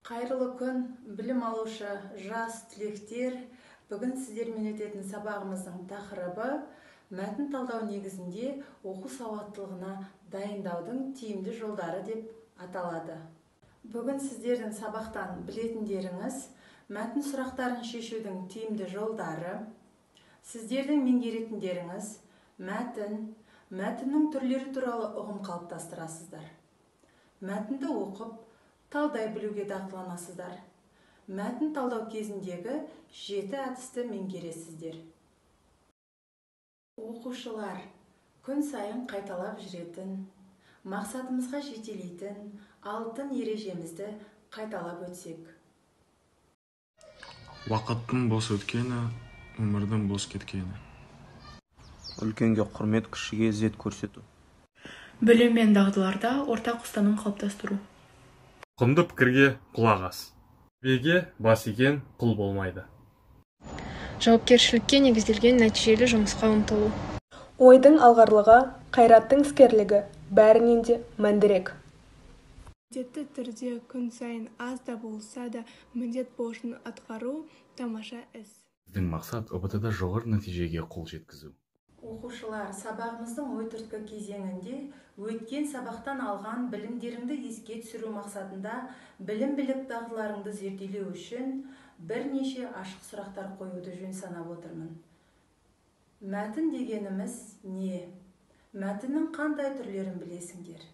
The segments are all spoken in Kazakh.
Қайырлы күн, білім алушы жас түлектер. Бүгін сіздермен өтетін сабағымыздың тақырыбы мәтін талдау негізінде оқу сауаттылығына дайындаудың тиімді жолдары деп аталады. Бүгін сіздердің сабақтан білетіндеріңіз мәтін сұрақтарын шешудің тиімді жолдары, сіздердің меңгеретіндеріңіз мәтін, мәтіннің түрлері туралы ұғым қалыптастырасыздар. Мәтінді оқып, талдай білуге дағдыланасыздар. Мәтін талдау кезіндегі 7 әдісті меңгересіздер. Оқушылар, күн сайын қайталап жүретін, мақсатымызға жетелейтін алтын ережемізді қайталап өтсек. Уақыттың бос өткені, өмірдің бос кеткені. Үлкенге құрмет, кішіге ізет көрсету. Білім мен дағдыларда ортақ ұстаным қалыптастыру. Құнды пікірге құлақ ас. Беге бас иген құл болмайды. Жауапкершілікке негізделген нәтижелі жұмысқа ұмтылу. Ойдың алғырлығы, қайраттың іскерлігі бәрінен де мәндірек. Міндетті түрде күн сайын аз да болса да міндет борышын атқару тамаша іс. Біздің мақсат ҰБТ-да жоғары нәтижеге қол жеткізу. Оқушылар, сабағымыздың ой-түрткі кезеңінде өткен сабақтан алған білімдеріңді еске түсіру мақсатында білім-білік дағдыларыңды зерделеу үшін бірнеше ашық сұрақтар қоюды жөн санап отырмын. Мәтін дегеніміз не? Мәтіннің қандай түрлерін білесіңдер?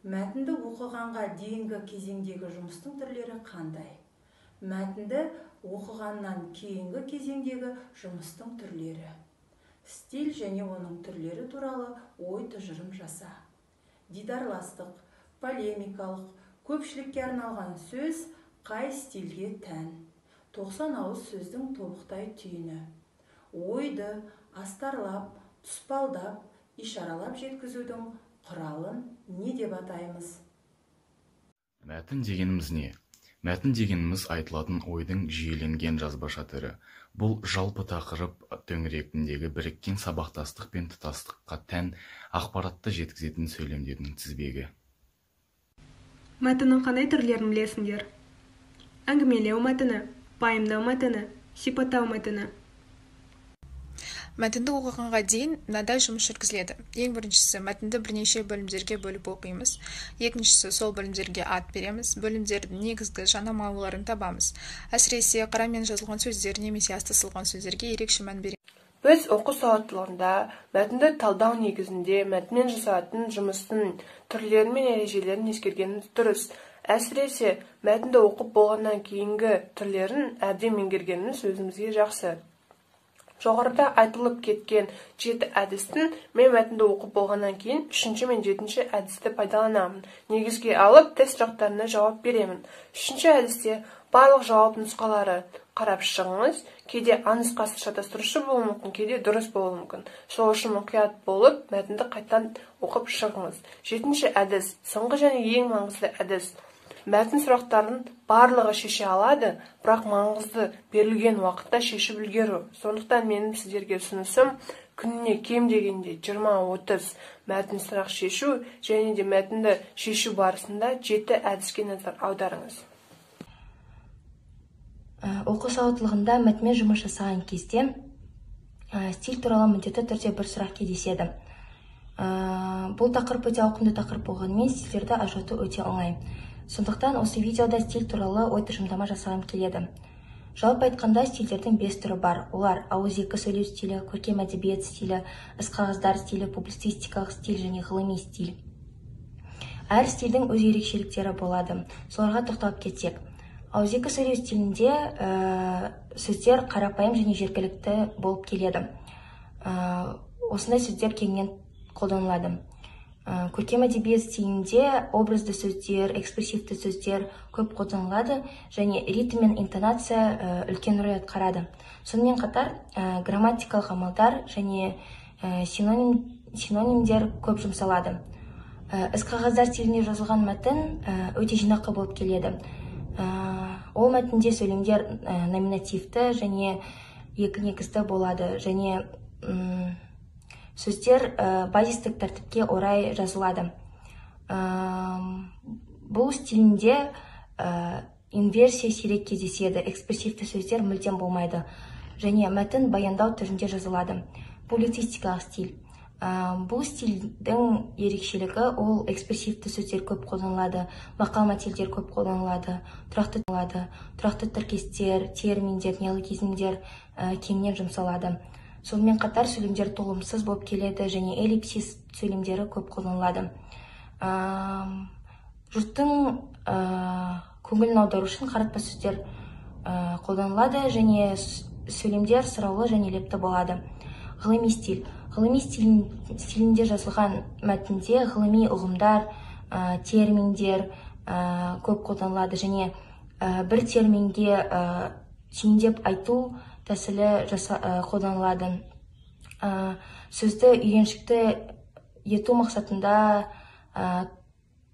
Мәтінді оқығанға дейінгі кезеңдегі жұмыстың түрлері қандай? Мәтінді оқығаннан кейінгі кезеңдегі жұмыстың түрлері. Стиль және оның түрлері туралы ой тұжырым жаса. Дидарластық, полемикалық, көпшілікке арналған сөз қай стильге тән? 90 ауыз сөздің тобықтай түйіні. Ойды астарлап, тұспалдап, ишаралап жеткізудің құралын не деп атаймыз? Мәтін дегеніміз не? Мәтін дегеніміз айтылатын ойдың жүйеленген жазбаша түрі. Бұл жалпы тақырып төңірегіндегі біріккен сабақтастық пен тұтастыққа тән ақпаратты жеткізетін сөйлемдердің тізбегі. Мәтіннің қандай түрлерін білесіңдер? Әңгімелеу мәтіні, пайымдау мәтіні, сипаттау мәтіні. Мәтінді оқығанға дейін мынадай жұмыс жүргізіледі. Ең біріншісі, мәтінді бірнеше бөлімдерге бөліп оқимыз. Екіншісі, сол бөлімдерге ат береміз. Бөлімдердің негізгі жанамаларын табамыз. Әсіресе, қарамен жазылған сөздер немесе асты сызылған сөздерге ерекше мән береміз. Біз оқу сауаттылығында мәтінді талдау негізінде мәтінмен жасалатын жұмыстың түрлері мен ережелерін ескергеніміз дұрыс. Әсіресе, мәтінді оқып болғаннан кейінгі түрлерін әбден меңгергеніміз өзімізге жақсы. Жоғарыда айтылып кеткен 7 әдістің мен мәтінді оқып болғаннан кейін 3-ші мен 7-ші әдісті пайдаланамын. Негізге алып тест сұрақтарына жауап беремін. 3-ші әдісте барлық жауап нұсқалары қарап шығыңыз. Кейде А нұсқасы шатастырушы болуы мүмкін, кейде дұрыс болуы мүмкін. Сол үшін мұқият болып мәтінді қайтадан оқып шығыңыз. 7-ші әдіс, соңғы және ең маңызды әдіс. Мәтін сұрақтарын барлығы шеше алады, бірақ маңызды берілген уақытта шешіп үлгеру. Сондықтан менің сіздерге ұсынысым күніне кем дегенде 20-30 мәтін сұрақ шешу және де мәтінді шешу барысында 7 әдіске назар аударыңыз. Оқу сауаттылығында мәтінмен жұмыс жасаған кезде стиль туралы міндетті түрде бір сұрақ кездеседі. Бұл тақырып өте ауқымды тақырып болғанымен стильдерді ажырату өте оңай. Сондықтан осы видеода стиль туралы ой тұжырымдама жасағым келеді. Жалпы айтқанда стильдердің 5 түрі бар. Олар ауызекі сөйлеу стилі, көркем әдебиет стилі, іс-қағаздар стилі, публицистикалық стиль және ғылыми стиль. Әр стильдің өз ерекшеліктері болады. Соларға тоқталып кетсек. Ауызекі сөйлеу стилінде сөздер қарапайым және жергілікті болып келеді. Осындай сөздер кеңінен қолданылады. Көркем әдебиет стилінде образды сөздер, экспрессивті сөздер көп қолданылады және ритм мен интонация үлкен рөл атқарады. Сонымен қатар грамматикалық амалдар және синонимдер көп жұмсалады. Іс-қағаздар стилінде жазылған мәтін өте жинақы болып келеді. Ол мәтінде сөйлемдер номинативті және екі негізді болады және сөздер базистік тәртіпке орай жазылады. Бұл стилінде Инверсия сирек кездеседі, экспрессивті сөздер мүлдем болмайды және мәтін баяндау түрінде жазылады. Публицистикалық стиль. Бұл стильдің ерекшелігі ол экспрессивті сөздер көп қолданылады, мақал-мәтелдер көп қолданылады, тұрақты тіркестер, терминдер, неологизмдер кеңінен жұмсалады. Сонымен қатар сөйлемдер толымсыз болып келеді және эллипсис сөйлемдері көп қолданылады. Жұрттың көңілін аудару үшін қаратпа сөздер қолданылады және сөйлемдер сұраулы және лепті болады. Ғылыми стиль. Ғылыми стилінде жазылған мәтінде ғылыми ұғымдар, терминдер көп қолданылады және бір терминге түйіндеп айту тәсілі қолданылады. Сөзді үйреншікті ету мақсатында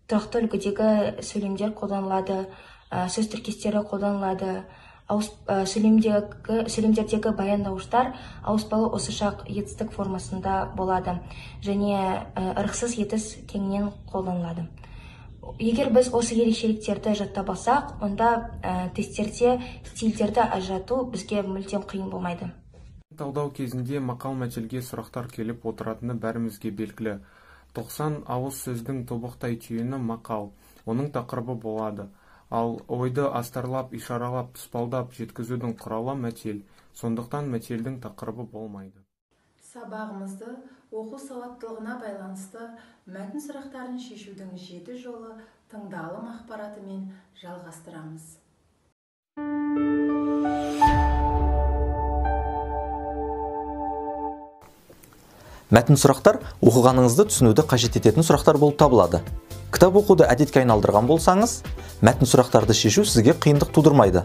тұрақты үлгідегі сөйлемдер қолданылады, сөз тіркестері қолданылады. Сөйлемдердегі баяндауыштар ауыспалы осы шақ етістік формасында болады және ырықсыз етіс кеңінен қолданылады. Егер біз осы ерекшеліктерді жаттап алсақ, онда тесттерде стильдерді ажырату бізге мүлдем қиын болмайды. Талдау кезінде мақал-мәтелге сұрақтар келіп отыратыны бәрімізге белгілі. 90 ауыз сөздің тобықтай түйіні мақал, оның тақырыбы болады. Ал ойды астарлап, ишаралап, тұспалдап жеткізудің құралы мәтел. Сондықтан мәтелдің тақырыбы болмайды. Сабағымызды оқу сауаттылығына байланысты мәтін сұрақтарын шешудің 7 жолы тыңдалым ақпаратымен жалғастырамыз. Мәтін сұрақтар оқығаныңызды түсінуді қажет ететін сұрақтар болып табылады. Кітап оқуды әдетке айналдырған болсаңыз, мәтін сұрақтарды шешу сізге қиындық тудырмайды.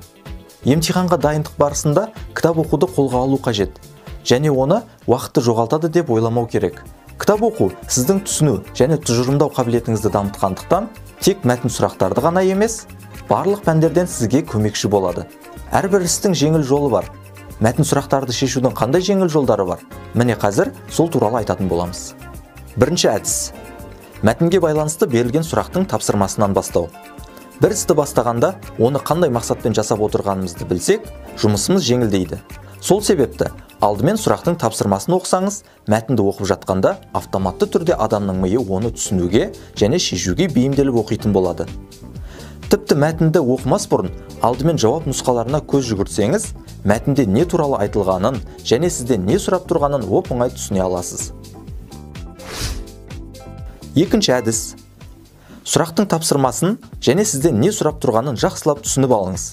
Емтиханға дайындық барысында кітап оқуды қолға алу қажет және оны уақытты жоғалтады деп ойламау керек. Кітап оқу сіздің түсіну және тұжырымдау қабілетіңізді дамытқандықтан, тек мәтін сұрақтарды ғана емес, барлық пәндерден сізге көмекші болады. Әрбір істің жеңіл жолы бар. Мәтін сұрақтарды шешудің қандай жеңіл жолдары бар? Міне қазір сол туралы айтатын боламыз. Бірінші әдіс. Мәтінге байланысты берілген сұрақтың тапсырмасынан бастау. Бір істі бастағанда, оны қандай мақсатпен жасап отырғанымызды білсек, жұмысымыз жеңілдейді. Сол себепті, алдымен сұрақтың тапсырмасын оқысаңыз, мәтінді оқып жатқанда автоматты түрде адамның миы оны түсінуге және шешуге бейімделіп оқитын болады. Тіпті мәтінді оқымас бұрын, алдымен жауап нұсқаларына көз жүгіртсеңіз, мәтінде не туралы айтылғанын және сізден не сұрап тұрғанын оп-оңай түсіне аласыз. Екінші әдіс. Сұрақтың тапсырмасын және сізден не сұрап тұрғанын жақсылап түсініп алыңыз.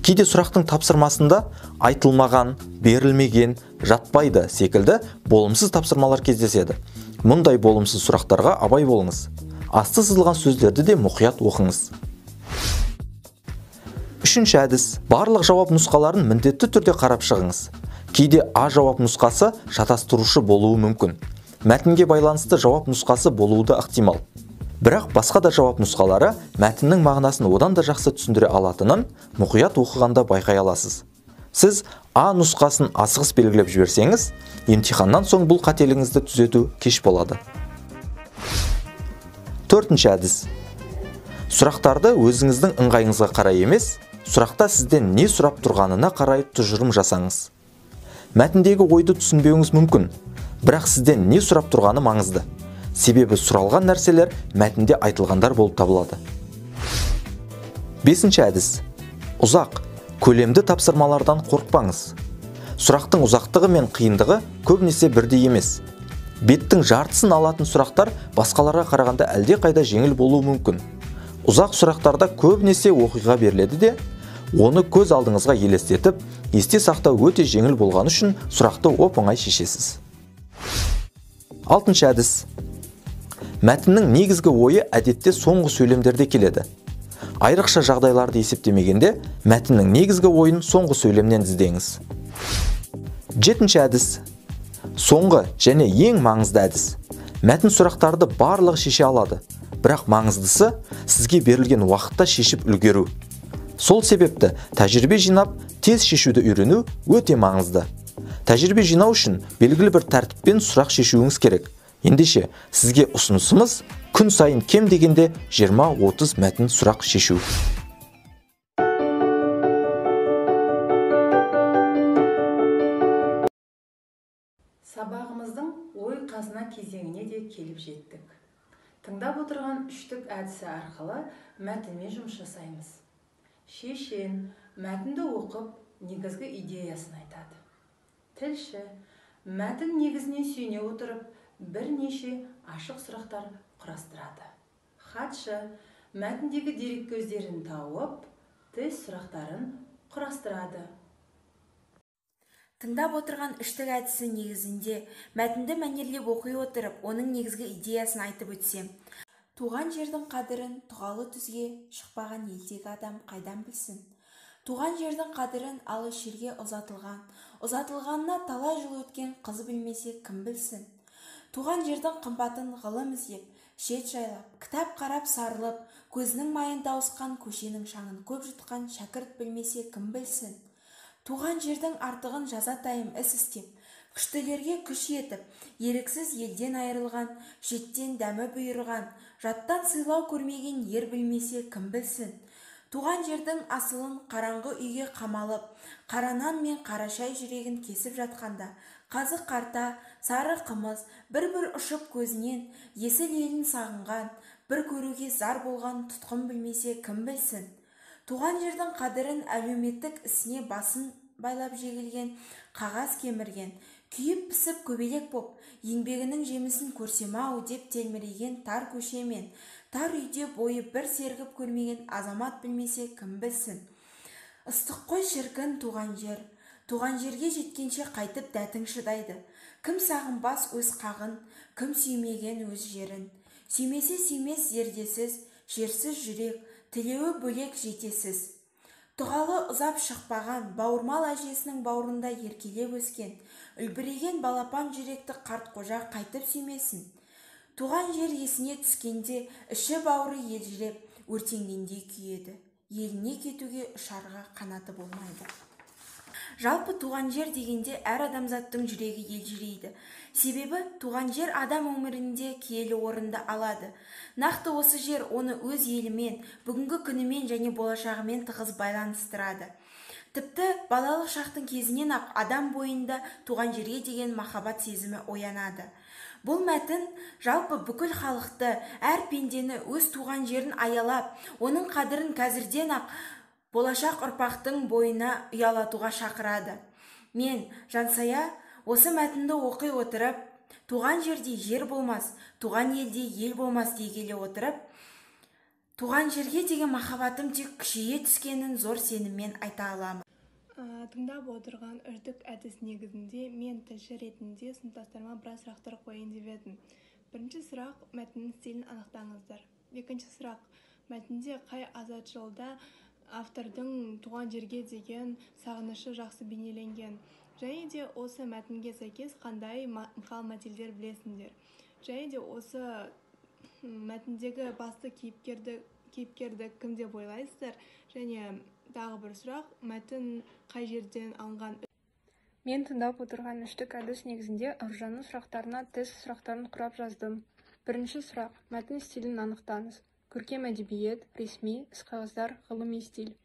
Кейде сұрақтың тапсырмасында айтылмаған, берілмеген, жатпайды секілді болымсыз тапсырмалар кездеседі. Мұндай болымсыз сұрақтарға абай болыңыз. Асты сызылған сөздерді де мұқият оқыңыз. Үшінші әдіс. Барлық жауап нұсқаларын міндетті түрде қарап шығыңыз. Кейде А жауап нұсқасы шатастырушы болуы мүмкін. Мәтінге байланысты жауап нұсқасы болуы да ықтимал. Бірақ басқа да жауап нұсқалары мәтіннің мағынасын одан да жақсы түсіндіре алатынын мұқият оқығанда байқай аласыз. Сіз А нұсқасын асығыс белгілеп жіберсеңіз, емтиханнан соң бұл қателігіңізді түзету кеш болады. Төртінші әдіс. Сұрақтарды өзіңіздің ыңғайыңызға қарай емес, сұрақта сізден не сұрап тұрғанына қарай тұжырым жасаңыз. Мәтіндегі ойды түсінбеуіңіз мүмкін, бірақ сізден не сұрап тұрғаны маңызды. Себебі сұралған нәрселер мәтінде айтылғандар болып табылады. Бесінші әдіс. Ұзақ, көлемді тапсырмалардан қорықпаңыз. Сұрақтың ұзақтығы мен қиындығы көбінесе бірдей емес. Беттің жартысын алатын сұрақтар басқаларға қарағанда әлдеқайда жеңіл болуы мүмкін. Ұзақ сұрақтарда көбінесе оқиға беріледі де, оны көз алдыңызға елестетіп, есте сақтау өте жеңіл болғаны үшін сұрақты оп-оңай шешесіз. Алтыншы әдіс. Мәтіннің негізгі ойы әдетте соңғы сөйлемдерде келеді. Айрықша жағдайларды есептемегенде, мәтіннің негізгі ойын соңғы сөйлемнен іздеңіз. Жетінші әдіс. Соңғы және ең маңызды әдіс. Мәтін сұрақтарды барлығы шеше алады, бірақ маңыздысы сізге берілген уақытта шешіп үлгеру. Сол себепті тәжірибе жинап, тез шешуді үйрену өте маңызды. Тәжірибе жинау үшін белгілі бір тәртіппен сұрақ шешуіңіз керек. Ендеше, сізге ұсынысымыз күн сайын кем дегенде 20-30 мәтін сұрақ шешу. кезеңіне де келіп жеттік. Тыңдап отырған үштік әдісі арқылы мәтінмен жұмыс жасаймыз. Шешен мәтінді оқып, негізгі идеясын айтады. Тілші мәтін негізіне сүйене отырып, бірнеше ашық сұрақтар құрастырады. Хатшы мәтіндегі дерек көздерін тауып, тест сұрақтарын құрастырады. Тыңдап отырған үштік әдісі негізінде мәтінді мәнерлеп оқи отырып, оның негізгі идеясын айтып өтсем. Туған жердің қадірін туғалы түзге шықпаған елдегі адам қайдан білсін? Туған жердің қадірін алыс жерге ұзатылған, ұзатылғанына талай жыл өткен қыз білмесе кім білсін? Туған жердің қымбатын ғылым іздеп, шет жайлап, кітап қарап сарылып, көзінің майын тауысқан, көшенің шаңын көп жұтқан шәкірт білмесе кім білсін? Туған жердің артығын жазатайым іс істеп, күштілерге күш етіп, еріксіз елден айырылған, шеттен дәмі бұйырған, жаттан сыйлау көрмеген ер білмесе кім білсін? Туған жердің асылын қараңғы үйге қамалып, қара нан мен қара шай жүрегін кесіп жатқанда, қазы қарта, сары қымыз, бір-бір ұшып көзінен, есіл елін сағынған, бір көруге зар болған тұтқын білмесе кім білсін? Туған жердің қадірін әлеуметтік ісіне басын байлап жегілген, қағаз кемірген, күйіп пісіп көбелек боп, еңбегінің жемісін көрсем-ау деп телміреген тар көше мен тар үйде бойы бір сергіп көрмеген азамат білмесе кім білсін? Ыстық қой шіркін туған жер, туған жерге жеткенше қайтып дәтің шыдайды. Кім сағынбас өз қағын, кім сүймеген өз жерін. Сүймесе сүймес зердесіз, жерсіз жүрек, тілеуі бөлек жетесіз. Туғалы ұзап шықпаған, бауырмал әжесінің бауырында еркелеп өскен, үлбіреген балапан жүректі қарт қожа қайтып сүймесін? Туған жер есіне түскенде іші бауыры елжіреп, өртенгендей күйеді. Еліне кетуге ұшарға қанаты болмайды. Жалпы туған жер дегенде әр адамзаттың жүрегі елжірейді. Себебі туған жер адам өмірінде киелі орынды алады. Нақты осы жер оны өз елімен, бүгінгі күнімен және болашағымен тығыз байланыстырады. Тіпті балалық шақтың кезінен-ақ адам бойында туған жерге деген махаббат сезімі оянады. Бұл мәтін жалпы бүкіл халықты, әр пендені өз туған жерін аялап, оның қадірін қазірден-ақ болашақ ұрпақтың бойына ұялатуға шақырады. Мен, Жансая, осы мәтінді оқи отырып, туған жерде жер болмас, туған елде ел болмас дей келе отырып, туған жерге деген махаббатым тек күшейе түскенін зор сеніммен айта аламын. Тыңдап отырған үштік әдіс негізінде мен тілші ретінде сыныптастарыма біраз сұрақтар қояйын деп едім. Бірінші сұрақ, мәтіннің стилін анықтаңыздар. Екінші сұрақ, мәтінде қай азат жолда автордың туған жерге деген сағынышы жақсы бейнеленген? Және де осы мәтінге сәйкес қандай мақал-мәтелдер білесіңдер? Және де осы мәтіндегі басты кейіпкерді кім деп ойлайсыздар? Және тағы бір сұрақ, мәтін қай жерден алынған? Мен тыңдап отырған үштік әдіс негізінде Аружанның сұрақтарына тест сұрақтарын құрап жаздым. Бірінші сұрақ, мәтін стилін анықтаңыз. Көркем әдебиет, ресми, іс-қағаздар, ғылыми стиль.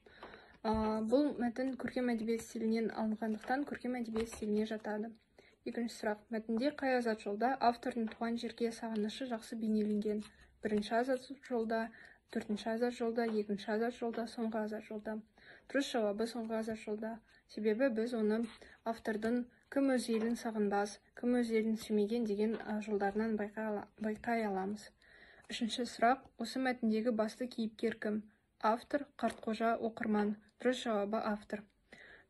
Бұл мәтін көркем әдебиет стилінен алынғандықтан көркем әдебиет стиліне жатады. Екінші сұрақ, мәтінде қай азат жолда автордың туған жерге сағынышы жақсы бейнеленген? Бірінші азат жолда, төртінші азат жолда, екінші азат жолда, соңғы азат жолда. Дұрыс жауабы соңғы азат жолда. Себебі біз оны автордың кім өз елін сағынбас, кім өз елін сүймеген деген жолдарынан байқай аламыз. Үшінші сұрақ, осы мәтіндегі басты кейіпкер кім? Автор, Қартқожа, оқырман. Дұрыс жауабы автор.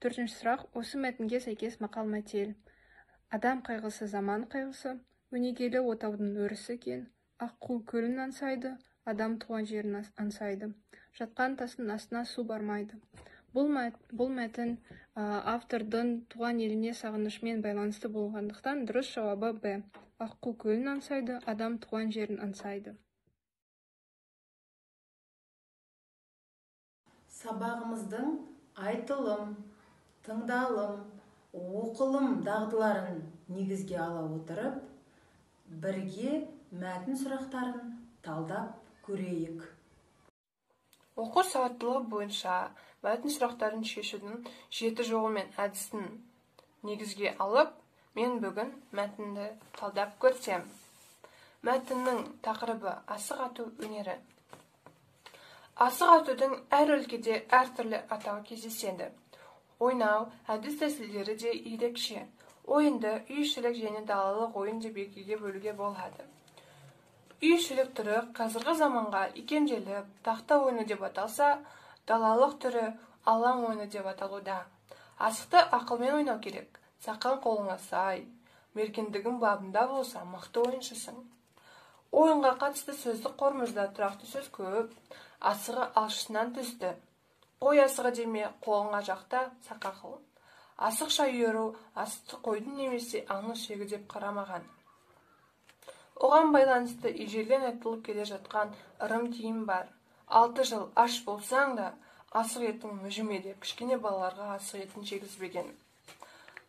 Төртінші сұрақ, осы мәтінге сәйкес мақал-мәтел. Адам қайғысы заман қайғысы, өнегелі отаудың өрісі кең, аққу көлін аңсайды, адам туған жерін аңсайды. Жатқан тастың астына су бармайды. Бұл мәтін автордың туған еліне сағынышымен байланысты болғандықтан дұрыс жауабы Б. Аққу көлін аңсайды, адам туған жерін аңсайды. Сабағымыздың айтылым, тыңдалым, оқылым дағдыларын негізге ала отырып, бірге мәтін сұрақтарын талдап көрейік. Оқу сауаттылығы бойынша мәтін сұрақтарын шешудің 7 жолы мен әдісін негізге алып, мен бүгін мәтінді талдап көрсем. Мәтіннің тақырыбы асық ату өнері. Асық атудың әр өлкеде әртүрлі атауы кездеседі. Ойнау әдіс тәсілдері де ерекше. Ойынды үй ішілік және далалық ойын деп екіге бөлуге болады. Үй ішілік түрі қазіргі заманға икемделіп, тақта ойыны деп аталса, далалық түрі алаң ойыны деп аталуда. Асықты ақылмен ойнау керек. Сақан қолыңа сай, мергендігің бабында болса, мықты ойыншысың. Ойынға қатысты сөздік қорымызда тұрақты сөз көп. Асығы алшысынан түсті. Қой асығы деме, қолыңа жақта сақа қыл. Асықша үйіру, асықты қойдың немесе аңның шегі деп қарамаған. Оған байланысты ежелден айтылып келе жатқан ырым тыйым бар. 6 жыл аш болсаң да, асық етін мүжіме деп кішкене балаларға асық етін жегізбеген.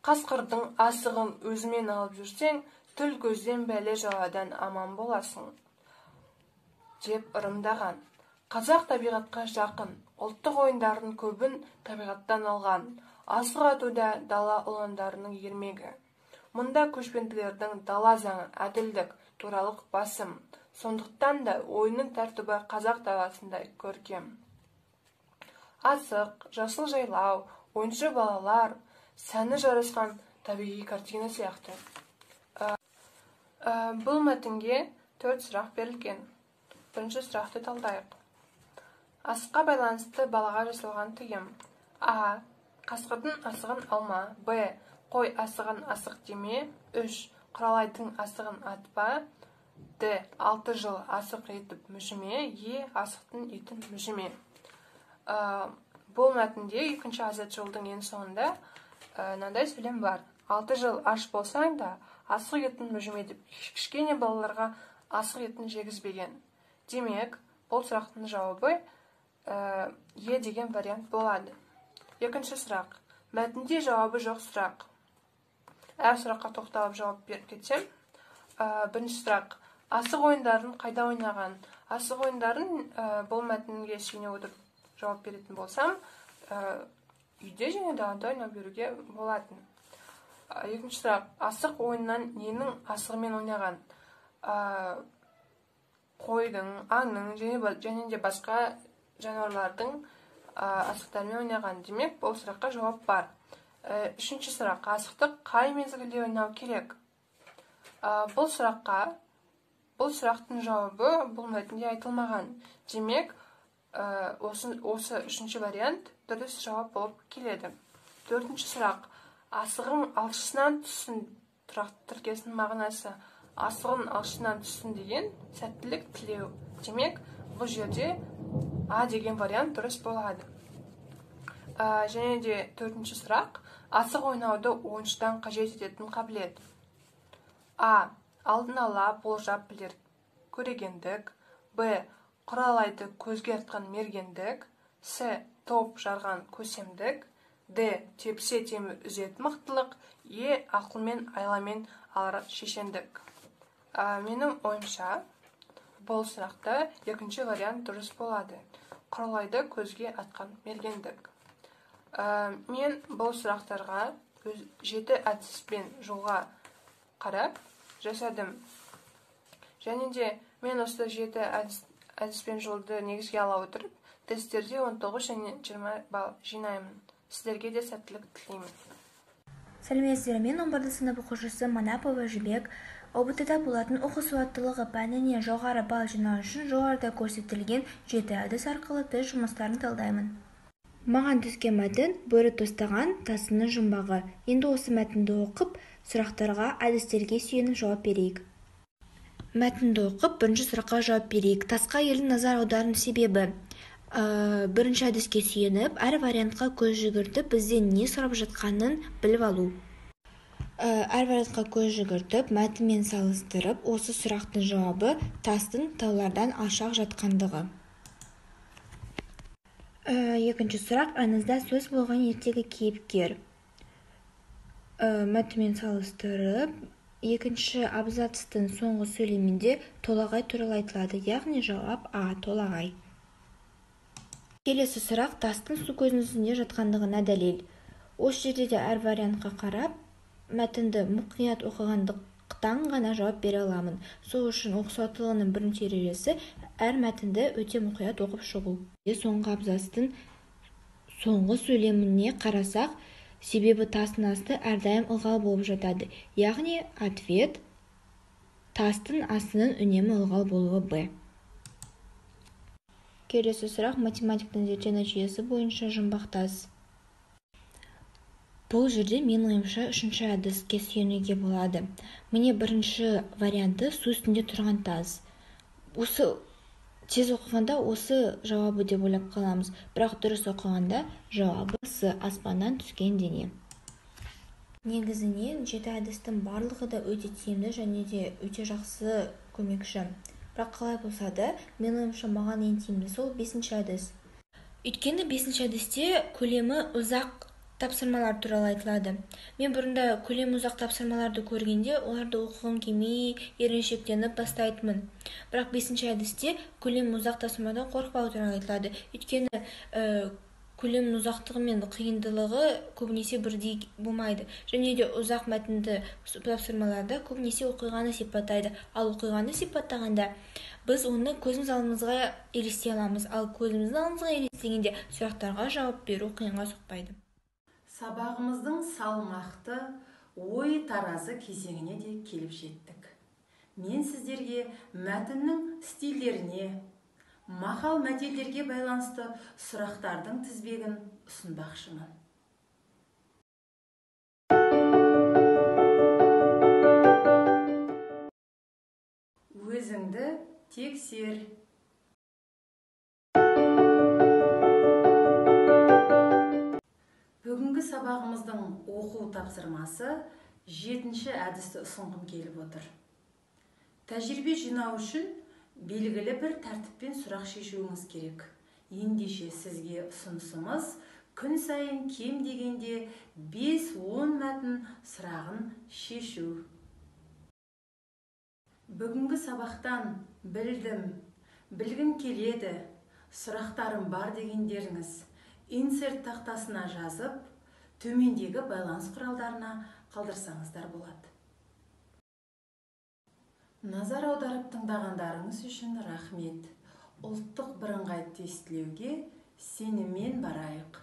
Қасқырдың асығын өзімен алып жүрсең, тіл көзден бәле жаладан аман боласың деп ырымдаған. Қазақ табиғатқа жақын, ұлттық ойындардың көбін табиғаттан алған. Асық атуда дала ұландарының ермегі. Мұнда көшпенділердің дала заңы, әділдік, туралық басым. Сондықтан да ойынның тәртібі қазақ даласындай көркем. Асық, жасыл жайлау, ойыншы балалар, сәні жарасқан табиғи картина сияқты. Бұл мәтінге 4 сұрақ берілген. Бірінші сұрақты талдайық. Асыққа байланысты балаға жасалған тыйым. А. Қасқырдың асығын алма. Б. Қой асығын асық деме. 3. Құралайдың асығын атпа. Д. 6 жыл асық етіп мүжіме. Е. Асықтың етін мүжіме. Бұл мәтінде екінші азат жолдың ең соңында мынандай сөйлем бар. 6 жыл аш болсаң да асық етін мүжіме деп кішкене балаларға асық етін жегізбеген. Демек, бұл сұрақтың жауабы Е деген вариант болады. Екінші сұрақ. Мәтінде жауабы жоқ сұрақ. Әр сұраққа тоқталып жауап беріп кетсем. Бірінші сұрақ. Асық ойындарын қайда ойнаған? Асық ойындарын бұл мәтінге сүйене отырып жауап беретін болсам, үйде және далада ойнап беруге болатын. Екінші сұрақ. Асық ойыннан ненің асығымен ойнаған? Қойдың, аңның және де басқа жануарлардың асықтарымен ойнаған. Демек, бұл сұраққа жауап бар. Үшінші сұрақ. Асықты қай мезгілде ойнау керек? Бұл сұрақтың жауабы бұл мәтінде айтылмаған. Демек, осы үшінші вариант дұрыс жауап болып келеді. Төртінші сұрақ. Асығың алшысынан түссін тұрақты тіркесінің мағынасы. Асығың алшысынан түссін деген сәттілік тілеу. Демек, бұл жерде А деген вариант дұрыс болады. Және де төртінші сұрақ. Асық ойнауды ойыншыдан қажет ететін қабілет. А. Алдын ала болжап білер көрегендік. Б. Құралайды көзге артқан мергендік. С. Топ жарған көсемдік. Д. Тепсе темір үзетін мықтылық. Е. Ақылмен, айламен алар шешендік. Менің ойымша, бұл сұрақта екінші вариант дұрыс болады. Құралайды көзге атқан мергендік. Мен бұл сұрақтарға 7 әдіспен жолға қарап жасадым. Және де мен осы 7 әдіспен жолды негізге ала отырып, тесттерде 19 және 20 балл жинаймын. Сіздерге де сәттілік тілеймін. Сәлеметсіздер, мен 11 сынып оқушысы Манапова Жібек. ҰБТ-да болатын оқу сауаттылығы пәнінен жоғары балл жинау үшін жоғарыда көрсетілген 7 әдіс арқылы тест жұмыстарын талдаймын. Маған түскен мәтін бөрі тостаған тасының жұмбағы. Енді осы мәтінді оқып, сұрақтарға әдістерге сүйеніп жауап берейік. Мәтінді оқып, бірінші сұраққа жауап берейік. Тасқа елдің назар аудару себебі. Бірінші әдіске сүйеніп, әр вариантқа көз жүгіртіп, бізден не сұрап жатқанын біліп алу. Әр вариантқа көз жүгіртіп, мәтінмен салыстырып, осы сұрақтың жауабы тастың таулардан алшақ жатқандығы. Екінші сұрақ, аңызда сөз болған ертегі кейіпкер. Мәтінмен салыстырып, екінші абзацтың соңғы сөйлемінде Толағай туралы айтылады, яғни жауап А, Толағай. Келесі сұрақ, тастың су көзінің үстінде жатқандығына дәлел. Осы жерде де әр вариантқа қарап, мәтінді мұқият оқығандықтан қатаң ғана жауап бере аламын. Сол үшін оқу сауаттылығының бірінші ережесі әр мәтінді өте мұқият оқып шығу. Соңғы абзацтың соңғы сөйлеміне қарасақ, себебі тастың асты әрдайым ылғал болып жатады. Яғни ответ тастың астының үнемі ылғал болуы Б. Келесі сұрақ математиктің зерттеу нәтижесі бойынша жұмбақ тас. Бұл жерде менің ойымша үшінші әдіске сүйенуге болады. Міне бірінші варианты су үстінде тұрған тас. Осы тез оқығанда осы жауабы деп ойлап қаламыз. Бірақ дұрыс оқығанда жауабы С, аспаннан түскен дене. Негізінен жеті әдістің барлығы да өте тиімді және де өте жақсы көмекші. Бірақ қалай болса да, менің ойымша маған ең тиімді сол бесінші әдіс. Өйткені бесінші әдісте көлемі ұзақ тапсырмалар туралы айтылады. Мен бұрында көлемі ұзақ тапсырмаларды көргенде оларды оқығым келмей, еріншектеніп бастайтынмын. Бірақ бесінші әдісте көлемі ұзақ тапсырмадан қорықпау туралы айтылады. Өйткені көлемнің ұзақтығы мен қиындылығы көбінесе бірдей болмайды. Және де ұзақ мәтінді тапсырмаларда көбінесе оқиғаны сипаттайды. Ал оқиғаны сипаттағанда біз оны көзіміз алдымызға елестей аламыз. Ал көзіміздің алдымызға елестегенде сұрақтарға жауап беру қиынға соқпайды. Сабағымыздың салмақты ой таразы кезеңіне де келіп жеттік. Мен сіздерге мәтіннің стильдеріне, мақал мәтелдерге байланысты сұрақтардың тізбегін ұсынбақшымын. Өзіңді тексер. Бүгінгі сабағымыздың оқу тапсырмасы 7-ші әдісті ұсынғым келіп отыр. Тәжірибе жинау үшін белгілі бір тәртіппен сұрақ шешуіңіз керек. Ендеше сізге ұсынысымыз күн сайын кем дегенде 5-10 мәтін сұрағын шешу. Бүгінгі сабақтан білдім, білгім келеді, сұрақтарым бар дегендеріңіз инсерт тақтасына жазып, төмендегі байланыс құралдарына қалдырсаңыздар болады. Назар аударып тыңдағандарыңыз үшін рахмет. Ұлттық бірыңғай тестілеуге сеніммен барайық.